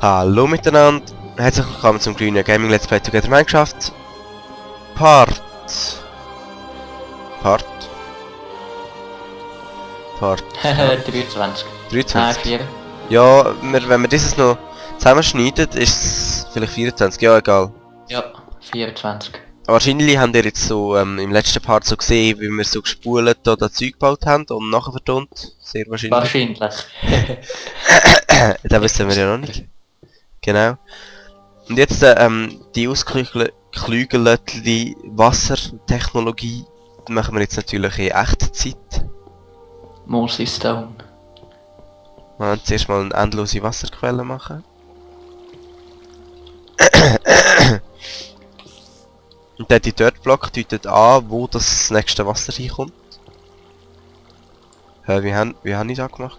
Hallo miteinander, herzlich willkommen zum Green Gaming Let's Play Together Minecraft Part 23. 23. Nein, 4. Ja, wenn wir dieses noch zusammenschneiden, ist es vielleicht 24, ja egal. Ja, 24. Wahrscheinlich habt ihr jetzt so im letzten Part so gesehen, wie wir so gespult oder Zeug gebaut haben und nachher vertont. Sehr wahrscheinlich. Wahrscheinlich. Das wissen wir ja noch nicht. Genau. Und jetzt die ausgeklügelte Wassertechnologie machen wir jetzt natürlich in Echtzeit. Mossy Stone. Wir werden zuerst mal eine endlose Wasserquelle machen. Und dann die Dirtblock deutet an, wo das nächste Wasser reinkommt. Wie habe ich das gemacht?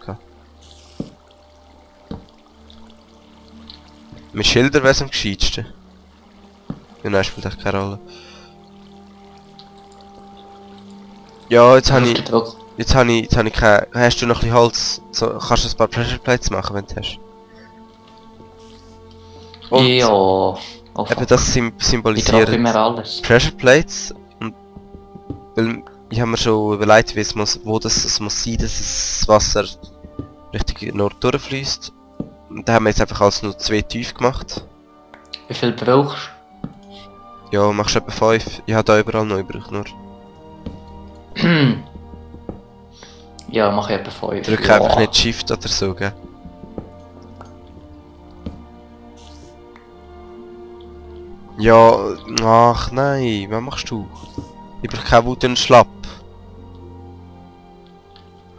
Mit Schildern wäre es am gescheitsten. Ja, nein, spielt echt keine Rolle. Ja, jetzt habe ich keine... Hast du noch ein bisschen Holz? So, kannst du ein paar Pressure Plates machen, wenn du hast? Und Ja. Oh, eben das ich trage symbolisiert immer alles. Pressure Plates. Und weil ich habe mir schon überlegt, wie es muss, wo es muss sein, dass das Wasser richtig Nord durchfließt. Und da haben wir jetzt einfach alles nur 2 tief gemacht. Wie viel brauchst Ja, machst du etwa 5. Ich habe da überall neu gebraucht nur. du? Ja, mach ich etwa 5. Drück einfach nicht Shift oder so, gell? Ja, ach nein, was machst du? Ich brauche keinen Wut Schlapp.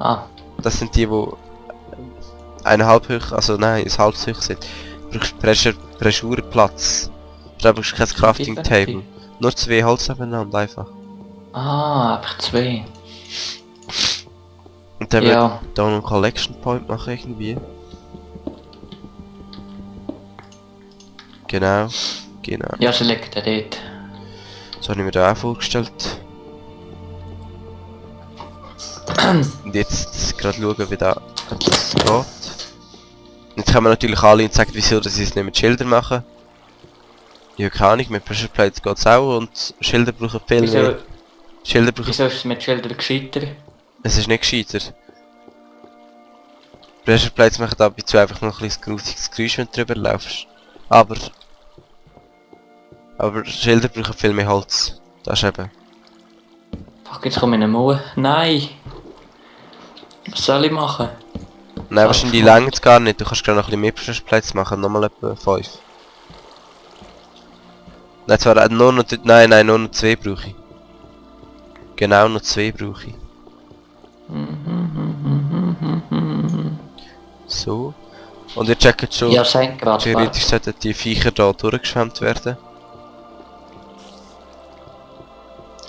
Ah, Das sind die, wo eine halbhoch, also nein, ein halbes hoch sind. Du brauchst Pressurplatz. Da brauchst du kein Crafting Table. Nur 2 Holz nebeneinander einfach. einfach 2. Und dann Ja. wird da noch einen Collection Point machen irgendwie. Genau. Ja, sie liegt da dort. So habe ich mir da auch vorgestellt. Und jetzt gerade schauen, wie das geht. Jetzt können wir natürlich alle und sagen, wieso dass sie es nicht mit Schildern machen. Ja, keine Ahnung, mit Pressure Plates geht es auch und Schilder brauchen viel mehr. Schilder brauchen... Wieso ist es mit Schildern gescheiter? Es ist nicht gescheiter. Pressure Plates machen ab und zu einfach noch ein bisschen grusiges Geräusch, wenn du drüber laufst. Aber Schilder brauchen viel mehr Holz. Das ist eben. Fuck, jetzt komme ich nicht mehr. Nein! Was soll ich machen? Nein, wahrscheinlich länger es gar nicht. Du kannst gerade noch ein bisschen mehr Pressure Plates machen. Nochmal etwa 5. Nein, zwar nur noch... Nein, nur noch 2 brauche ich. Genau, noch 2 brauche ich. So. Und ihr checkt schon... Ja, sein gerade. Theoretisch sollten die Viecher da durchgeschwemmt werden.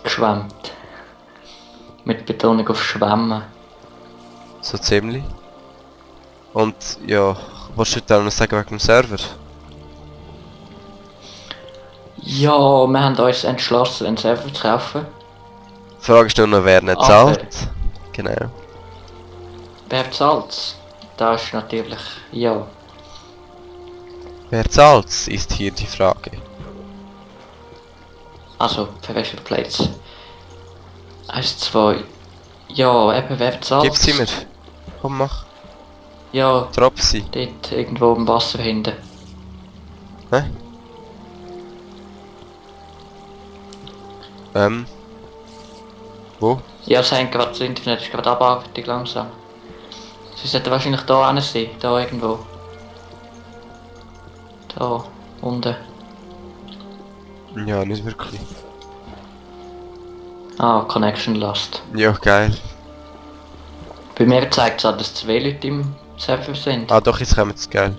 Geschwemmt. Mit Betonung auf Schwemmen. So ziemlich. Und ja, was du dann noch sagen wegen dem Server? Ja, wir haben uns entschlossen, einen Server zu kaufen. Die Frage ist nur noch, wer nicht zahlt. Genau. Wer zahlt's? Das ist natürlich... ja. Wer zahlt, ist hier die Frage. Also, Pressure Plates. 1, 2... Ja, eben, wer zahlt? Gib sie mir. Komm, mach. Ja, Drop sie. dort irgendwo im Wasser hinten. Hä? Wo? Ja, das Internet ist gerade abartig langsam. Sie sollten wahrscheinlich da hin sein, da irgendwo. Da, unten. Ja, nicht wirklich. Ah, Connection Lost. Ja, geil. Bei mir zeigt es an, dass 2 Leute im Server sind. Ah doch, jetzt kommen sie, geil.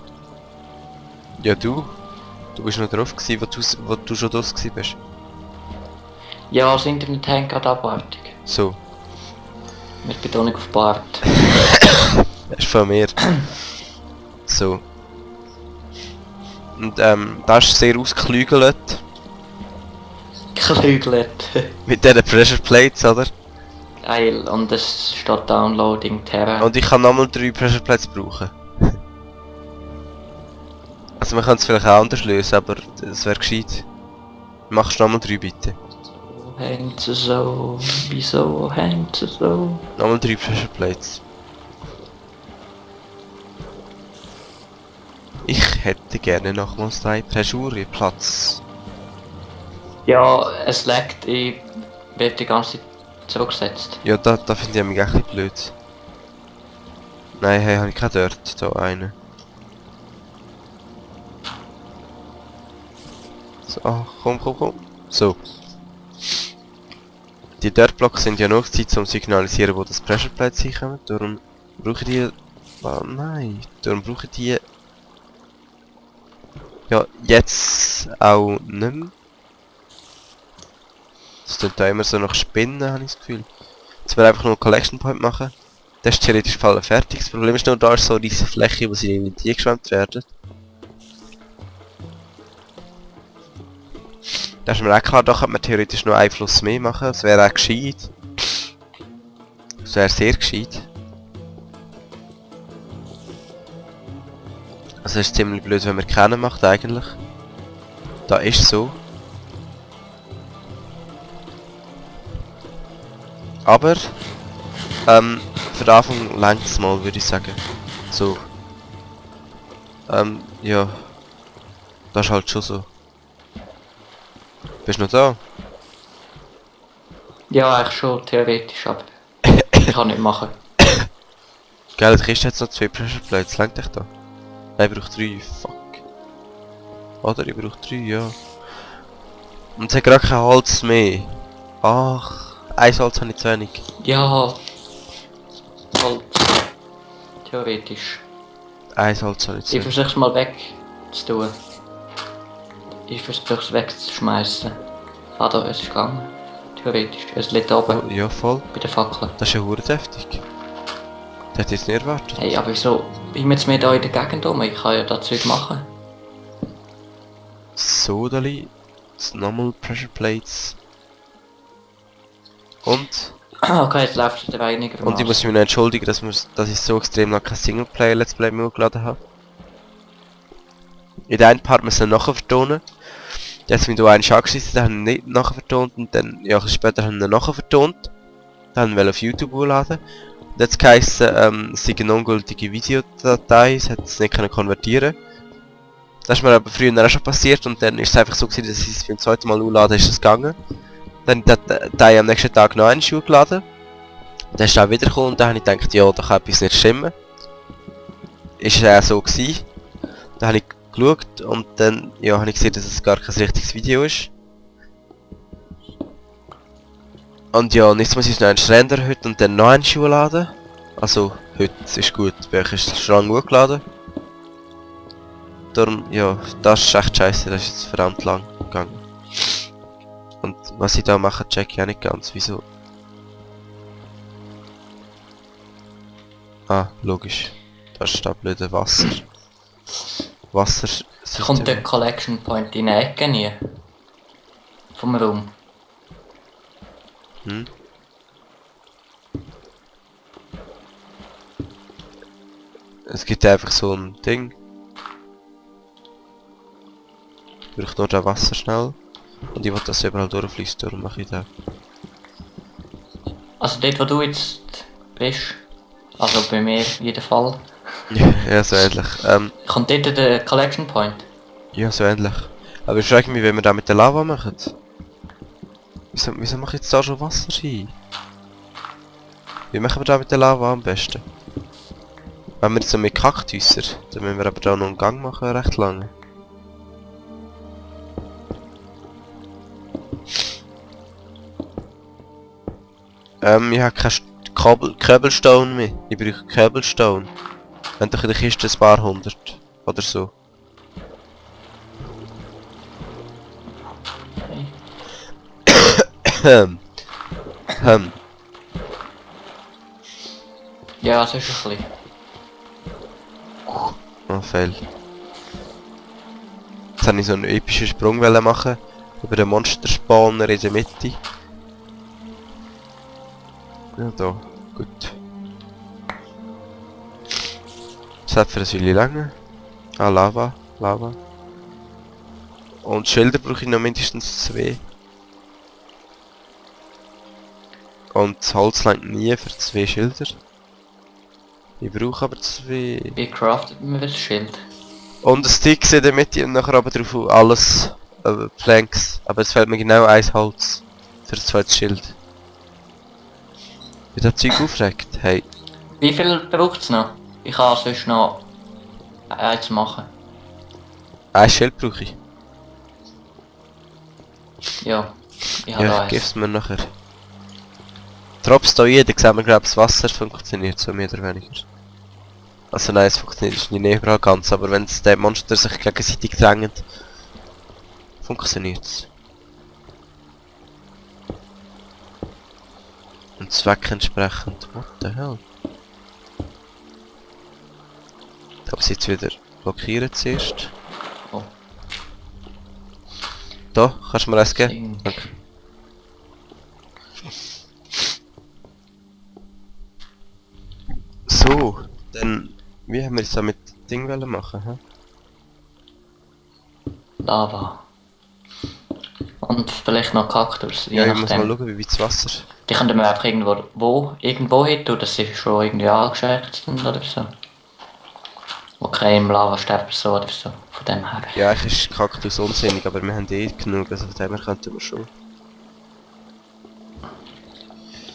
Ja, du? Du bist noch drauf gewesen, wo du schon draus gewesen bist. Ja, das Internet hängt gerade abartig. So. Mit Betonung auf Bart. Das ist von mir. So. Und das ist sehr ausgeklügelt. Klügelt. Mit diesen Pressure Plates, oder? Geil, und es steht Downloading Terra. Und ich kann nochmal 3 Pressure Plates brauchen. Also man könnte es vielleicht auch anders lösen, aber das wäre gescheit. Machst du nochmal 3 bitte. So hängt sie so, wieso hängt sie so? Nochmal 3 Pressure Plates. Ich hätte gerne nochmals 3 Pressure Platz. Ja, es laggt, ich werde die ganze Zeit zurückgesetzt. Ja, da finde ich mich echt ein bisschen blöd. Nein, hey, habe ich keinen Dirt, da einen. So, komm. So. Die Dirtblocks sind ja noch Zeit zum Signalisieren, wo das Pressure Plates hinkommen. Darum brauche ich die... Oh nein, darum brauche ich die... Ja, jetzt auch nicht mehr. Das tut da immer so nach Spinnen, habe ich das Gefühl. Jetzt wir einfach nur einen Collection Point machen. Das ist theoretisch voll fertig. Das Problem ist nur, da ist so diese Fläche, wo sie irgendwie geschwemmt werden. Da ist mir auch klar, da könnte man theoretisch noch einen Fluss mehr machen. Das wäre auch gescheit. Das wäre sehr gescheit. Also es ist ziemlich blöd, wenn man keinen macht eigentlich. Da ist so. Aber für den Anfang längt es mal, würde ich sagen. So. Ja. Das ist halt schon so. Bist du noch da? Ja, eigentlich schon, theoretisch, aber ich kann nicht machen. Gell, du kriegst jetzt noch 2 Pressure Plates, längt dich da? Nein, ich brauche 3, fuck. Oder ich brauche 3, ja. Und es hat gerade kein Holz mehr. Ach, ein Holz habe ich zu wenig. Ja, halt, theoretisch. Ein Holz habe ich zu Ich wenig. versuch's mal weg zu tun. Ich versuch's wegzuschmeißen. Ah, da ist es gegangen. Theoretisch. Es liegt oben Oh, ja, voll. bei der Fackel. Das ist ja verdammt heftig. Das hätte ich jetzt nicht erwartet. Hey, aber wieso? Ich bin jetzt mehr da in der Gegend rum. Ich kann ja das Zeug machen. So, Dali. Normal Pressure Plates. Und? Okay, jetzt läuft es weniger. Und ich muss mich noch entschuldigen, dass ich so extrem noch kein Singleplayer Let's Play mehr hochgeladen habe. In der einen Part müssen wir nachher vertonen. Jetzt haben wir da einen Schlag geschissen, den haben wir nicht nachher vertont und dann, ja, später haben wir ihn nachher vertont. Dann haben wir auf YouTube hochladen. Und jetzt heisst es sei eine ungültige Videodatei, es hat es nicht können konvertieren. Das ist mir aber früher auch schon passiert und dann ist es einfach so gewesen, dass ich es beim zweiten Mal hochladen ist es gegangen. Dann die Datei am nächsten Tag noch einen Schuh geladen. Dann ist er auch wieder gekommen und dann habe ich gedacht, ja, da kann etwas nicht stimmen. Ist es auch so gewesen. Dann habe ich geschaut und dann ja, habe ich gesehen, dass es gar kein richtiges Video ist. Und ja, und jetzt muss ich es noch einen Render heute und dann noch einen Schuh laden. Also, heute ist gut, bei euch ist es schon gut geladen. Darum, ja, das ist echt scheiße, das ist jetzt verdammt lang gegangen. Und was ich da mache, check ich auch nicht ganz, wieso. Ah, logisch. Da ist da blöde Wasser. Wasser. Kommt der Collection Point in die Ecke nie? Vom Raum. Hm? Es gibt einfach so ein Ding. Ich brauche nur das Wasser schnell. Und ich will, dass es überall durchfließt, darum mache ich das. Also dort wo du jetzt bist, also bei mir in jedem Fall, Ja, so ähnlich. kommt dort der Collection Point. Ja, so ähnlich. Aber ich frage mich, wie wir das mit der Lava machen. Wieso mache ich jetzt da schon Wasser hin? Wie machen wir das mit der Lava am besten? Wenn wir jetzt so mit Kaktüser, dann müssen wir aber da noch einen Gang machen, recht lange. Ich habe kein Cobblestone mehr. Ich brauche Cobblestone. Wenn doch in der Kiste ein paar hundert. Oder so. Ja, das ist ein bisschen. Oh, fail. Jetzt habe ich so einen epischen Sprung machen. Über den Monster-Spawner in der Mitte. Ja, da. Gut. Das hat für ein Weile lange. Ah, Lava. Lava. Und Schilder brauche ich noch mindestens 2. Und das Holz langt nie für 2 Schilder. Ich brauche aber 2. Wie craftet man das Schild? Und ein Stick in der Mitte und nachher oben drauf alles Planks. Aber es fehlt mir genau 1 Holz für das zweite Schild. Wie das Zeug aufregt, hey. Wie viel braucht es noch? Ich kann sonst noch eins machen. 1 Schild brauche ich. Ja, ich habe Ja, eins. gib's mir nachher. Drops da ein, dann sehen wir glaube das Wasser funktioniert so mehr oder weniger. Also nein, es funktioniert nicht überall ganz, aber wenn die Monster sich gegenseitig drängen, funktioniert's. Und Zweck entsprechend. What the hell? Da muss ich jetzt wieder blockieren zuerst. Oh. Da, kannst du mir eins geben? Ding. Danke. So, dann wie haben wir es da mit Ding wollen machen, hä? Lava. Und vielleicht noch Kaktus, je Ja, ich muss mal nachdem. schauen, wie weit das Wasser. Die könnten wir einfach irgendwo hin tun, dass sie schon irgendwie angeschrägt sind oder so. Okay, im Lava sterben so oder so. Von dem her. Ja, eigentlich ist Kaktus unsinnig, aber wir haben eh genug, also von dem her könnten wir schon.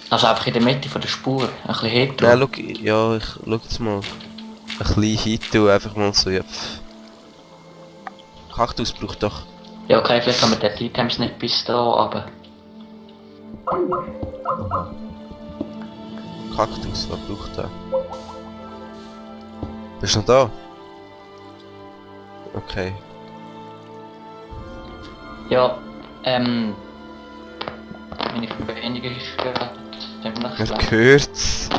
Also einfach in der Mitte von der Spur. Ein bisschen hin tun. Nein, schau, ja, ich schau jetzt mal. Ein bisschen hin einfach mal so, ja. Kaktus braucht doch. Ja, okay, vielleicht haben wir dort die Items nicht bis da, aber... Kaktus, was braucht der? Bist du noch da? Okay. Ja, meine Verbindung ist gerade ziemlich Man schlecht. hört's.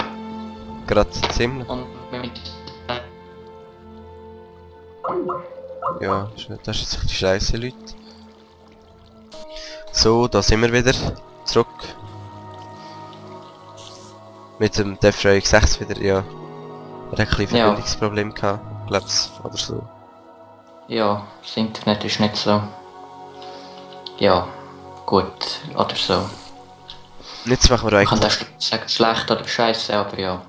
Gerade ziemlich. Und mit... Ja, das ist jetzt die Scheiße, Leute. So, da sind wir wieder. Zurück. Mit dem Death Ray 6 wieder, ja. Er hat ein bisschen Ja. Verbindungsproblem gehabt, glaub's, oder so. Ja, das Internet ist nicht so... Ja, gut, oder so. Und jetzt machen wir Ich kann eigentlich... das sagen, schlecht oder scheiße, aber ja.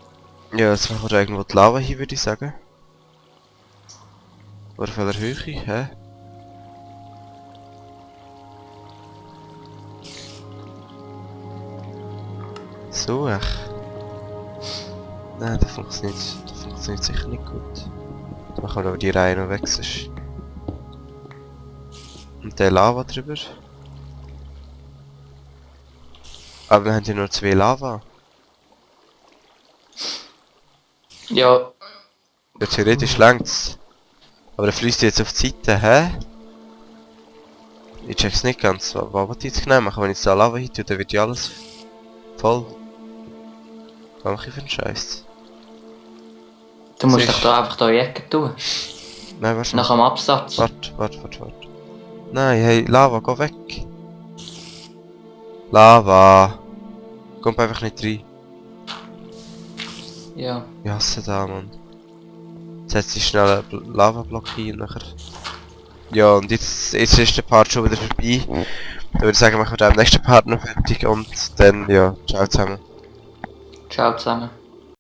Ja, jetzt machen wir irgendwo die Lava hin, würde ich sagen. Oder von der Höhe, hä? So, echt. Nein, das funktioniert sicher nicht gut. Dann machen wir aber die Reihe noch weg, sonst. Und der Lava drüber. Aber wir haben ja nur 2 Lava. Ja, Ja, theoretisch längt's. Aber er fließt jetzt auf die Seite, hä? Ich check's nicht ganz. Was wollte ich jetzt genau machen? Wenn ich jetzt da Lava hin tue, dann wird ja alles voll. Was mache ich für einen Scheiß? du musst Siehst- doch da einfach da in die Ecke tun. Nein, warte Nach mal. dem Absatz. Warte. Nein, hey, Lava, geh weg. Lava. Kommt einfach nicht rein. Ja. Ich hasse da, Mann. Setz dich schnell einen Lava-Block hin und nachher. Ja, und jetzt ist der Part schon wieder vorbei. Dann würde ich sagen, machen wir den nächsten Part noch fertig und dann, ja, ciao zusammen. Ciao zusammen.